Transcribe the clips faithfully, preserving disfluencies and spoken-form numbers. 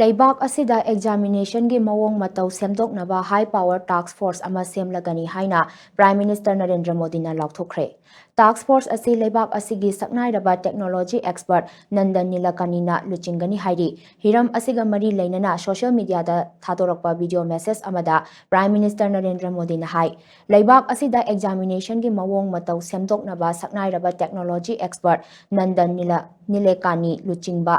ꯂꯩꯕꯥꯛ ꯑꯁꯤꯗ ꯑꯦꯛꯖꯥꯃꯤꯅꯦꯁꯟꯒꯤ ꯃꯑꯣꯡ ꯃꯇꯧ ꯁꯦꯝꯗꯣꯛꯅꯕ ꯍꯥꯏ ꯄꯥꯋꯔ ꯇꯥꯛꯁ ꯐꯣꯔꯁ ꯑꯃ ꯁꯦꯝꯂꯒꯅꯤ ꯍꯥꯏꯅ ꯄ꯭ꯔꯥꯏꯝ ꯃꯤꯅꯤꯁꯇꯔ ꯅꯔꯦꯟꯗ꯭ꯔ ꯃꯣꯗꯤꯅ ꯂꯥꯎꯊꯣꯛꯈ꯭ꯔꯦ꯫ ꯇꯥꯛꯁ ꯐꯣꯔꯁ ꯑꯁꯤ ꯂꯩꯕꯥꯛ ꯑꯁꯤꯒꯤ ꯁꯛꯅꯥꯏꯔꯕ ꯇꯦꯛꯅꯣꯂꯣꯖꯤ ꯑꯦꯛꯁꯄꯔꯠ ꯅꯟꯗꯟ ꯅꯤꯂꯀꯥꯅꯤꯅ ꯂꯨꯆꯤꯡꯒꯅꯤ ꯍꯥꯏꯔꯤ꯫ ꯍꯤꯔꯝ ꯑꯁꯤꯒ ꯃꯔꯤ ꯂꯩꯅꯅ ꯁꯣꯁꯤꯌꯦꯜ ꯃꯤꯗꯤꯌꯥꯗ ꯊꯥꯗꯣꯔꯛꯄ ꯚꯤꯗꯤꯑꯣ ꯃꯦꯁꯦꯖ ꯑꯃꯗ ꯄ꯭ꯔꯥꯏꯝ ꯃꯤꯅꯤꯁꯇꯔ ꯅꯔꯦꯟꯗ꯭ꯔ ꯃꯣꯗꯤꯅ ꯍꯥꯏ, ꯂꯩꯕꯥꯛ ꯑꯁꯤꯗ ꯑꯦꯛꯖꯥꯃꯤꯅꯦꯁꯟꯒꯤ ꯃꯑꯣꯡ ꯃꯇꯧ ꯁꯦꯝꯗꯣꯛꯅꯕ ꯁꯛꯅꯥꯏꯔꯕ ꯇꯦꯛꯅꯣꯂꯣꯖꯤ ꯑꯦꯛꯁꯄꯔꯠ ꯅꯟꯗꯟ ꯅꯤꯂ-, ꯅꯤꯂꯦꯀꯥꯅꯤ ꯂꯨꯆꯤꯡꯕ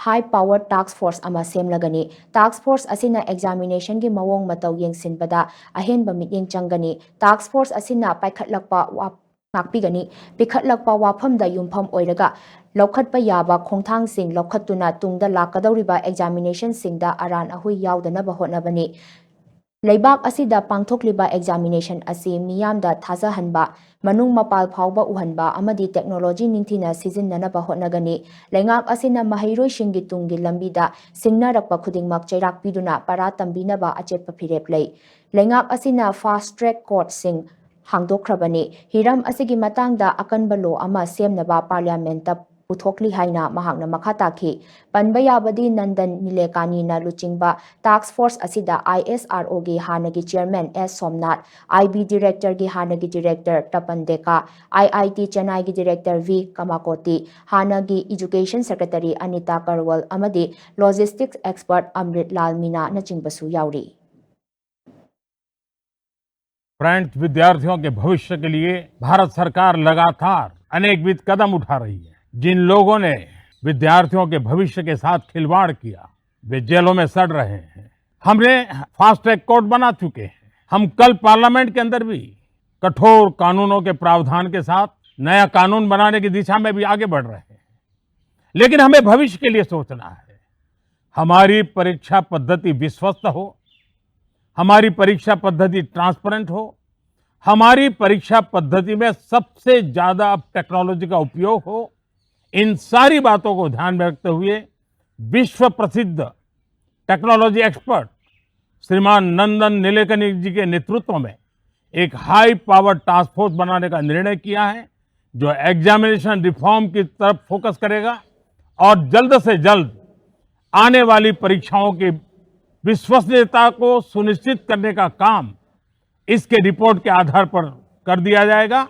ꯍꯥꯏ ꯄꯥꯋꯔ ꯇꯥꯛꯁ ꯐꯣꯔꯁ ꯑꯃ ꯁꯦꯝꯂꯒꯅꯤ꯫ ꯇꯥꯛꯁ ꯐꯣꯔꯁ ꯑꯁꯤꯅ ꯑꯦꯛꯖꯥꯃꯤꯅꯦꯁꯟꯒꯤ ꯃꯑꯣꯡ ꯃꯇꯧ ꯌꯦꯡꯁꯤꯟꯕꯗ ꯑꯍꯦꯟꯕ ꯃꯤꯠꯌꯦꯡ ꯆꯪꯒꯅꯤ꯫ ꯇꯥꯛꯁ ꯐꯣꯔꯁ ꯑꯁꯤꯅ ꯄꯥꯏꯈꯠꯂꯛꯄ ꯋꯥ-, ꯉꯥꯛꯄꯤꯒꯅꯤ꯫ ꯄꯤꯈꯠꯂꯛꯄ ꯋꯥꯐꯝꯗ ꯌꯨꯝꯐꯝ ꯑꯣꯏꯔꯒ ꯂꯧꯈꯠꯄ ꯌꯥꯕ ꯈꯣꯡꯊꯥꯡꯁꯤꯡ ꯂꯧꯈꯠꯇꯨꯅ ꯇꯨꯡꯗ ꯂꯥꯛꯀꯗꯧꯔꯤꯕ ꯑꯦꯛꯖꯥꯃꯤꯅꯦꯁꯟꯁꯤꯡꯗ ꯑꯔꯥꯟ ꯑꯍꯨꯏ ꯌꯥꯎꯗꯅꯕ ꯍꯣꯠꯅꯕꯅꯤ꯫ ꯂꯩꯕꯥꯛ ꯑꯁꯤꯗ ꯄꯥꯡꯊꯣꯛꯂꯤꯕ ꯑꯦꯛꯖꯥꯃꯤꯅꯦꯁꯟ ꯑꯁꯤ ꯃꯤꯌꯥꯝꯗ ꯊꯥꯖꯍꯟꯕ, ꯃꯅꯨꯡ ꯃꯄꯥꯜ ꯐꯥꯎꯕ ꯎꯍꯟꯕ ꯑꯃꯗꯤ ꯇꯦꯛꯅꯣꯂꯣꯖꯤ ꯅꯤꯡꯊꯤꯅ ꯁꯤꯖꯤꯟꯅꯅꯕ ꯍꯣꯠꯅꯒꯅꯤ꯫ ꯂꯩꯉꯥꯛ ꯑꯁꯤꯅ ꯃꯍꯩꯔꯣꯏꯁꯤꯡꯒꯤ ꯇꯨꯡꯒꯤ ꯂꯝꯕꯤꯗ ꯁꯤꯡꯅꯔꯛꯄ ꯈꯨꯗꯤꯡꯃꯛ ꯆꯩꯔꯥꯛ ꯄꯤꯗꯨꯅ ꯄꯔꯥ ꯇꯝꯕꯤꯅꯕ ꯑꯆꯦꯠꯄ ꯐꯤꯔꯦꯞ ꯂꯩ꯫ ꯂꯩꯉꯥꯛ ꯑꯁꯤꯅ ꯐꯥꯁ꯭ꯠ ꯇ꯭ꯔꯦꯛ ꯀꯣꯔꯠꯁꯤꯡ ꯍꯥꯡꯗꯣꯛꯈ꯭ꯔꯕꯅꯤ꯫ ꯍꯤꯔꯝ ꯑꯁꯤꯒꯤ ꯃꯇꯥꯡꯗ ꯑꯀꯟꯕ ꯂꯣ ꯑꯃ ꯁꯦꯝꯅꯕ ꯄꯥꯔꯂꯤꯌꯥꯃꯦꯟꯠꯇ ꯄꯨꯊꯣꯛꯂꯤ ꯍꯥꯏꯅ ꯃꯍꯥꯛꯅ ꯃꯈꯥ ꯇꯥꯈꯤ꯫ ꯄꯟꯕ ꯌꯥꯕꯗꯤ ꯅꯟꯗꯟ ꯅꯤꯂꯦꯀꯥꯅꯤꯅ ꯂꯨꯆꯤꯡꯕ ꯇꯥꯛꯁ ꯐꯣꯔꯁ ꯑꯁꯤꯗ ꯑꯥꯏ ꯑꯦꯁ ꯑꯥꯔ ꯑꯣꯒꯤ ꯍꯥꯟꯅꯒꯤ ꯆꯤꯌꯔꯃꯦꯟ ꯑꯦꯁ ꯁꯣꯝꯅꯥꯊ, ꯑꯥꯏ ꯕꯤ ꯗꯤꯔꯦꯛꯇꯔꯒꯤ ꯍꯥꯟꯅꯒꯤ ꯗꯤꯔꯦꯛꯇꯔ ꯇꯄꯟ ꯗꯦꯀꯥ, ꯑꯥꯏ ꯑꯥꯏ ꯇꯤ ꯆꯦꯟꯅꯥꯏꯒꯤ ꯗꯤꯔꯦꯛꯇꯔ ꯚꯤ ꯀꯃꯥꯀꯣꯇꯤ, ꯍꯥꯟꯅꯒꯤ ꯏꯖꯨꯀꯦꯁꯟ ꯁꯦꯀ꯭ꯔꯦꯇꯔꯤ ꯑꯅꯤꯇꯥ ꯀꯔꯋꯜ ꯑꯃꯗꯤ ꯂꯣꯖꯤꯁꯇꯤꯛꯁ ꯑꯦꯛꯁꯄꯔꯠ ꯑꯃ꯭ꯔꯤꯠ ꯂꯥꯜ ꯃꯤꯅꯥꯅꯆꯤꯡꯕꯁꯨ ꯌꯥꯎꯔꯤ꯫ फ्रेंड्स, विद्यार्थियों के भविष्य के लिए भारत सरकार लगातार अनेकविध कदम उठा रही है। जिन लोगों ने विद्यार्थियों के भविष्य के साथ खिलवाड़ किया, वे जेलों में सड़ रहे हैं। हमने फास्ट ट्रैक कोर्ट बना चुके हैं। हम कल पार्लियामेंट के अंदर भी कठोर कानूनों के प्रावधान के साथ नया कानून बनाने की दिशा में भी आगे बढ़ रहे हैं। लेकिन हमें भविष्य के लिए सोचना है। हमारी परीक्षा पद्धति विश्वस्त हो, हमारी परीक्षा पद्धति ट्रांसपेरेंट हो, हमारी परीक्षा पद्धति में सबसे ज्यादा टेक्नोलॉजी का उपयोग हो। इन सारी बातों को ध्यान में रखते हुए विश्व प्रसिद्ध टेक्नोलॉजी एक्सपर्ट श्रीमान नंदन निलेकनी जी के नेतृत्व में एक हाई पावर टास्क फोर्स बनाने का निर्णय किया है, जो एग्जामिनेशन रिफॉर्म की तरफ फोकस करेगा और जल्द से जल्द आने वाली परीक्षाओं की विश्वसनीयता को सुनिश्चित करने का काम इसके रिपोर्ट के आधार पर कर दिया जाएगा।